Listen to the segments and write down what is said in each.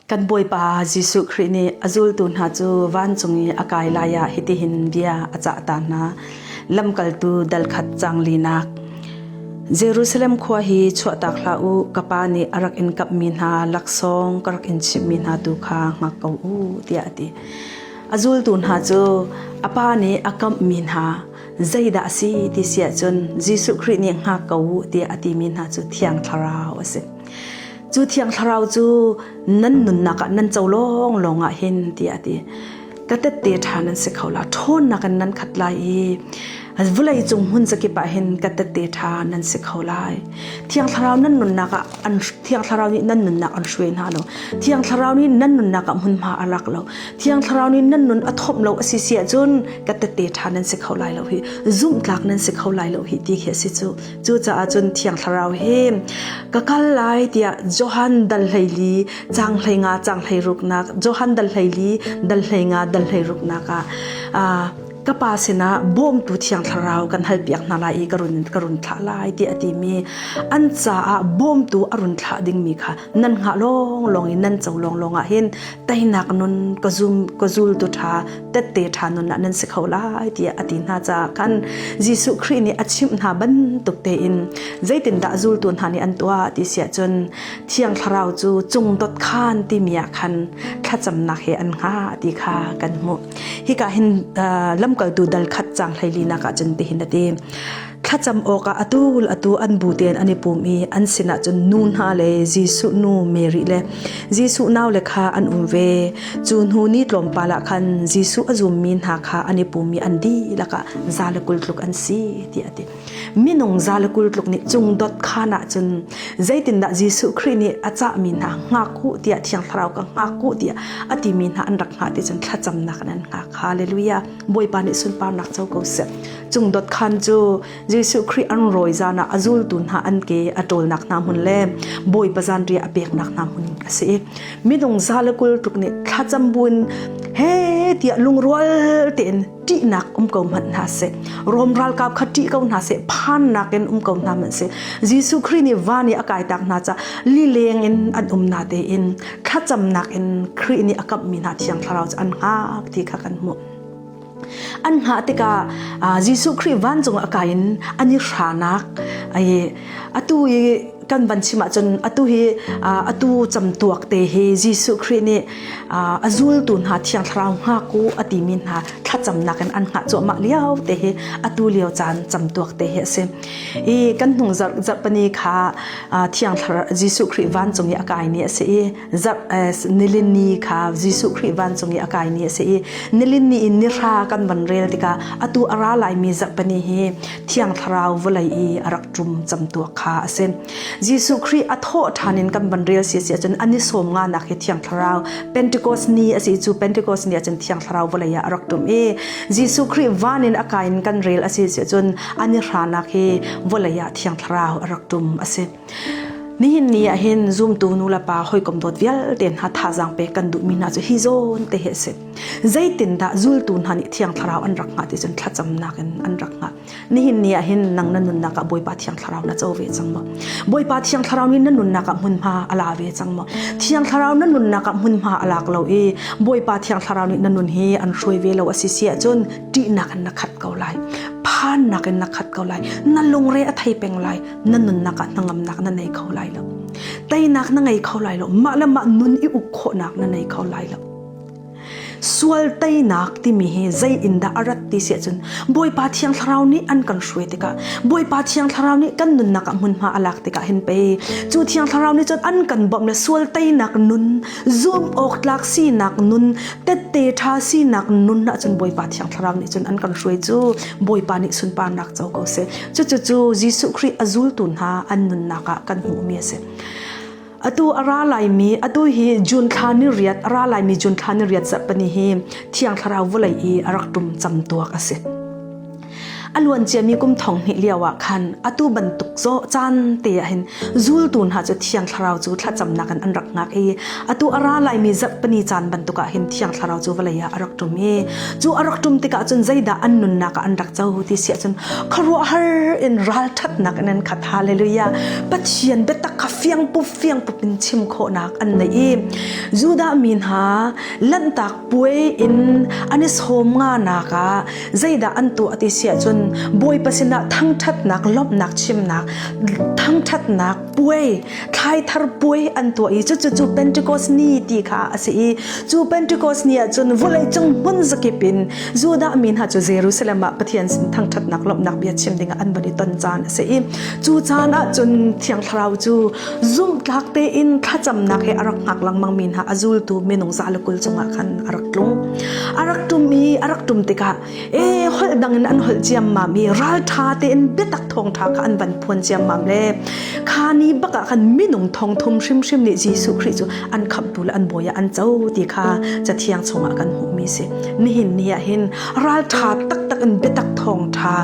Kan Bawipa Jesuh Khrih nih a zultu hna cu vancung i a kai lai ah hitihin bia a cah ta hna. Lamkaltu dal khat cang linak. Jerusalem khua hi chuahtak hlah u, ka Pa nih a rak in kamhmi hna laksawng ka rak in chimhmi hna tu kha hngak ko u, tiah a ti. A zultu hna cu a Pa nih a kamhmi hna zeidah a si ti si ahcun Jesuh Khrih nih hngak ko u tiah a timi hna cu Thiang Thlarau a si. Cu Thiang Thlarau cu nan nunnak ah nan co lawnglawng ah hin tiah a ti. Ka tette ṭha nan si kho la, ṭhawnnak in nan khat lai i vawlei cung hmun zakip ah hin ka tette ṭha nan si kho lai. Thiang Thlarau nan nunnak ah an Thiang Thlarau nih nan nunnak an hruai hna lo. Thiang Thlarau nih nan nunnak ah hmunhma a lak lo. Thiang Thlarau nih nan nun a thomh lo a si si ahcun ka tette ṭha nan si kho lai lo hi, zumhtlak nan si kho lai lo hi ti khi a si cu. Cucaah cun Thiang Thlarau hi ka kal lai tiah Johan dal 14 caang 15 caang 16nak Johan dal 14 dal 15 dal 16nak ah ka pa sinah bawmtu Thiang Thlarau kan halpiak hna lai i ka run ka run thlah lai tiah a timi an caah bawmtu a run thlah dingmi kha nan hngah lawnglawng i nan co lawnglawng ah hin teinak nun ka zum ka zultu ṭha tette ṭha nun ah nan si kho lai tiah a ti hna caah khan Jesuh Khrih nih a chimh hna bantuk tein zeitindah zultu hna nih an tuah ti si ahcun Thiang Thlarau cu cungdot khaan timi ah khan thlacamnak he an hngah ti kha kan hmuh. Hika hin lamkaltu dal khat cang 14 nak ah cun tihin a ti. Thlacam awkah atu le atu an bu tein an i pum i an sinah cun nu hna le Jesuh nu Mary le Jesuh naule kha an um ve. Cu hnu ni tlawmpal ah khan Jesuh a zummi hna kha an i pum i an dihlak ah za le 20 tluk an si tiah a ti. Minung za le 20 tluk nih cungdot khaan ah cun zeitindah Jesuh Khrih nih a cahmi hna hngak u tiah Thiang Thlarau ka hngak u tiah a timi hna an rak hngah ti cun thlacamnak in an hngak. Hallelujah. Bawipa nih sunparnak co ko seh. Cungdot khaan cu Jesuh Khrih an rawi zan ah a zultu hna an ke a ṭawlnak hna hmun le Bawipa zanriah a peknak hna hmun a si. Minung za le 20 tluk nih thlacam buin he tiah lungrual tein ṭihnak um ko hmanh hna seh. Rom ralkap kha ṭih ko hna seh, phannak in um ko hna hmanh seh. Jesuh Khrih nih van i a kai tak hna ca lileng in an um na tein thlacamnak in Khrih nih a kamhmi hna Thiang Thlarau cu an hngak ti kha kan hmuh. An hngah tikah Jesuh Khrih vancung a kai in an i hranak atu i kan van chim ahcun atu hi atu camtuak te hi Jesuh Khrih nih a zultu hna Thiang Thlarau hngak u a timi hna thlacamnak in an hngah cuahmah lio te hi atu lio caan camtuak te hi a si. I kan hnung zarh zarhpani kha Thiang Thlarau Jesuh Khrih vancung i a kai ni a si i zarh nilin ni kha Jesuh Khrih vancung i a kai ni a si i nilin ni in nihra kan van rel tikah atu a ra laimi zarhpani hi Thiang Thlarau vawlei i a rak ṭum camtuak kha a si. Jesuh Khrih a thawh ṭhan in kan van rel si si ahcun an i sawm nganak hi Thiang Thlarau Pentecost ni a si cu Pentecost ni ahcun Thiang Thlarau vawlei ah a rak ṭum i Jesuh Khrih van in a kai in kan rel a si si ahcun an i hranak hi vawlei ah Thiang Thlarau a rak ṭum a si. Nihin ni ah hin zumtu nu le pa hawikom dawt vialte hna thazaang pek kan duhmi hna cu hi zawn te hi a si. Zeitindah zultu hna nih Thiang Thlarau an rak hngah ti cun thlacamnak in an rak hngah. Nihin ni ah hin nang na nunnak ah Bawipa Thiang Thlarau na co ve cang maw? Bawipa Thiang Thlarau nih na nunnak ah hmunhma a la ve cang maw? Thiang Thlarau na nunnak ah hmunhma a lak lo i Bawipa Thiang Thlarau nih na nun hi an hruai ve lo a si si ahcun ṭihnak in na khat ko lai. Phannak in na khat ko lai. Na lungre a thei peng lai. Na nunnak ah hnangamnak na nei kho lai lo. Teinak na ngei kho lai lo. Mah le mah nun i uk khawhnak na nei kho lai lo. Sual teinak timi hi zei in dah a rat ti si ahcun Bawipa Thiang Thlarau nih an kan hruai tikah Bawipa Thiang Thlarau nih kan nunnak ah hmunhma a lak tikah hin pei cu Thiang Thlarau nih cun an kan bawmh le sual teinak nun zum awk tlak sinak nun tette ṭha sinak nun ahcun Bawipa Thiang Thlarau nih cun an kan hruai cu Bawipa nih sunparnak co ko seh. Cucu Jesuh Khrih a zultu hna an nunnak ah kan hmuhmi a si. Atu a ra laimi atu hi June thla ni riat a ra laimi June thla ni riat zarhpani hi Thiang Thlarau vawlei i a rak ṭum camtuak a si. A luan ciami kum thong hnih lio ah khan atu bantuk caan te ah hin zultu hna cu Thiang Thlarau cu thlacamnak in an rak hngak i atu a ra laimi zarhpini caan bantuk ah hin Thiang Thlarau cu vawlei ah a rak ṭum i cu a rak ṭum tikah cun zeidah an nunnak ah an rak co ti si ahcun khuaruahhar in ralṭhatnak in an khat. Hallelujah! Pathian biatak kha fiangpup fiangpup in chim khawhnak an nei i Judah mi hna Lanhtak puai in an i sawm nganak ah zeidah an tuah ti si ahcun Bawipa sinah thangṭhatnak lawmhnak chimnak thangṭhatnak puai thlaithar puai an tuah i cucu cu Pentecost ni ti kha a si i cu Pentecost ni ahcun vawleicung hmun zakip in Judah mi hna cu Jerusalem ah Pathian sin thangṭhatnak lawmhnak bia chim dingah an van i ton caan a si i cu caan ahcun Thiang Thlarau cu Zumhtlak tein thlacamnak he a rak hngak lengmangmi hna a zultu minung 120 cungah khan a rak tlung. A rak ṭum i a rak ṭum tikah e holh dang in an holh ciammam i ralṭha tein biatak thawngṭha kha an van phuan ciammam le kha ni bak ah khan minung thong thum hrimhrim nih Jesuh Khrih cu an khamhtu le an bawi ah an co ti kha Cathiang chungah kan hmuhmi si. Nihin ni ah hin ralṭha taktak in biatak thawngṭha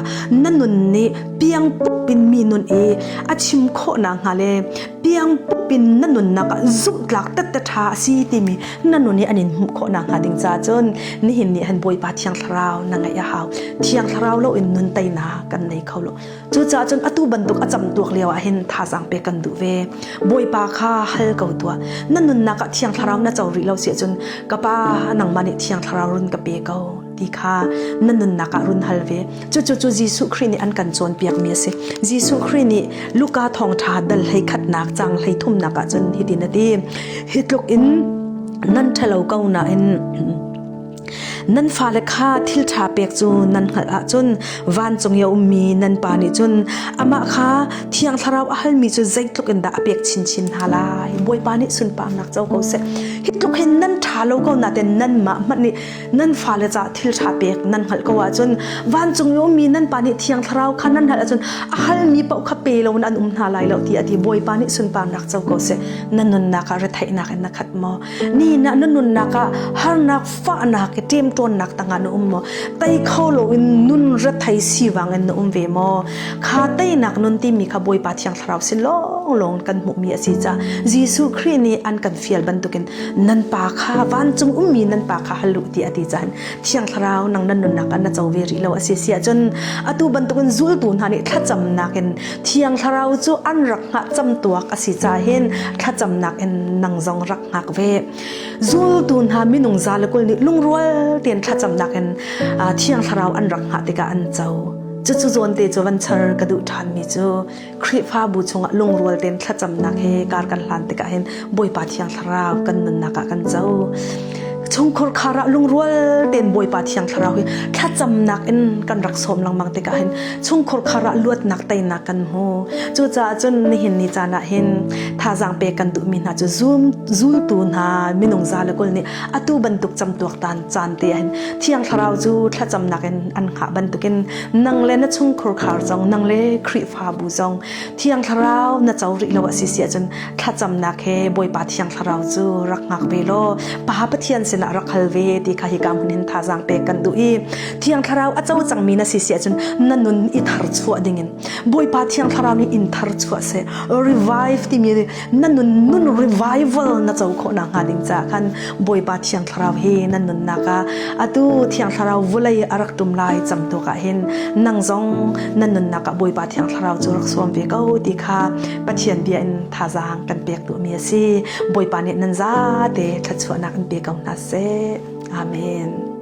na nun nih piang pup in mi nun i a chim khawh nakhnga le piang pup in na nunnak ah zumhtlak tette ṭha a si timi na nun i an in hmuh khawh nakhnga ding caah cun nihin ni han Bawipa Thiang Thlarau na ngeih a hau. Thiang Thlarau lo in nun teinak kan nei kho lo. Cucaah cun atu bantuk a cam tuak lio ah hin thazaang pek kan duh ve. Bawipa kha hal ko tuah. Na nunnak ah Thiang Thlarau na co rih lo si ahcun ka pa nangmah nih Thiang Thlarau run ka pe ko ti kha na nunnak ah run hal ve. Cucu cu Jesuh Khrih nih an kan cawnpiakmi a si. Jesuh Khrih nih Luka thawngṭha dal hlei khatnak cang hlei thumnak ah cun hitin a ti. Hi tluk in nan ṭhalo ko nain nan fale kha thil ṭha pek cu nan hngalh ahcun vancung i a ummi nan pa nih cun amah kha Thiang Thlarau a halmi cu zeitluk in dah a pek chinchin hna lai. Bawipa nih sunparnak co ko seh. Hi tluk hin nan ṭha lo ko nain nanmah hmanh nih nan fale caah thil ṭha pek nan hngalh ko ahcun vancung i ummi nan pa nih thiang thlarau kha nan hngalh ahcun a halmi paoh kha pe loin an um hna lai lo ti a ti Bawipa nih sunparnak co ko seh na nunnak ah retheihnak in na khat maw ni na na nunnak ah harnak fahnak i ṭemṭawnnak tangah na um maw tei kho loin nun rethei sivang in na um ve maw kha teinak nun timi kha Bawipa thiang thlarau sin lawnglawng kan hmuhmi a si caah Jesuh Khrih nih an kan fial bantukin nan pa kha vancung ummi nan pa kha hal u ti a ti caan thiang thlarau nang nan nunnak ah na co ve rih lo a si si ahcun atu bantukin zultu hna nih thlacamnak in thiang thlarau cu an rak hngah camtuak a si ca hin thlacamnak in nang zong rak hngak ve zultu hna minung za le kul nih lungrual tein thlacamnak in thiang thlarau an rak hngah tikah an co cucu zawn te cu van char ka duh ṭhanmi cu Khrihfabu chungah lungrual tein thlacamnak he kar kan hlan tikah hin Bawipa Thiang Thlarau kan nunnak ah kan co. Chungkhur khar ah lungrual tein Bawipa Thiang Thlarau hi thlacamnak in kan rak sawm lengmang tikah hin chungkhur khar ah luatnak teinak kan hmu. Cucaah cun nihin ni caan ah hin thazaang pek kan duhmi hna cu zum zultu hna minung za le kul nih atu bantuk camtuak tan caan te ah hin Thiang Thlarau cu thlacamnak in an hngah bantukin nang le na chungkhur khar zong nang le Khrihfabu zong Thiang Thlarau na co rih lo a si si ahcun thlacamnak he Bawipa Thiang Thlarau cu rak hngak ve law Pa Pathian sinah rak hal ve ti kha hika hmun hin thazaang pek kan duh i Thiang Thlarau a co cangmi na si si ahcun na nun i thar chuah dingin Bawipa Thiang Thlarau nih in thar chuah seh revive timi na nun nun revival na co khawh nakhnga ding caah khan Bawipa Thiang Thlarau hi nan nunnak ah atu Thiang Thlarau vulei a rak tum lai camtuk ah hin nang zong nan nunnak ah Bawipa Thiang Thlarau cu rak sawm ve ko ti kha Pathian bia in thazaang kan pek duhmi a si. Bawipa nih nan zate thluachuahnak in pe ko hna seh. Amen.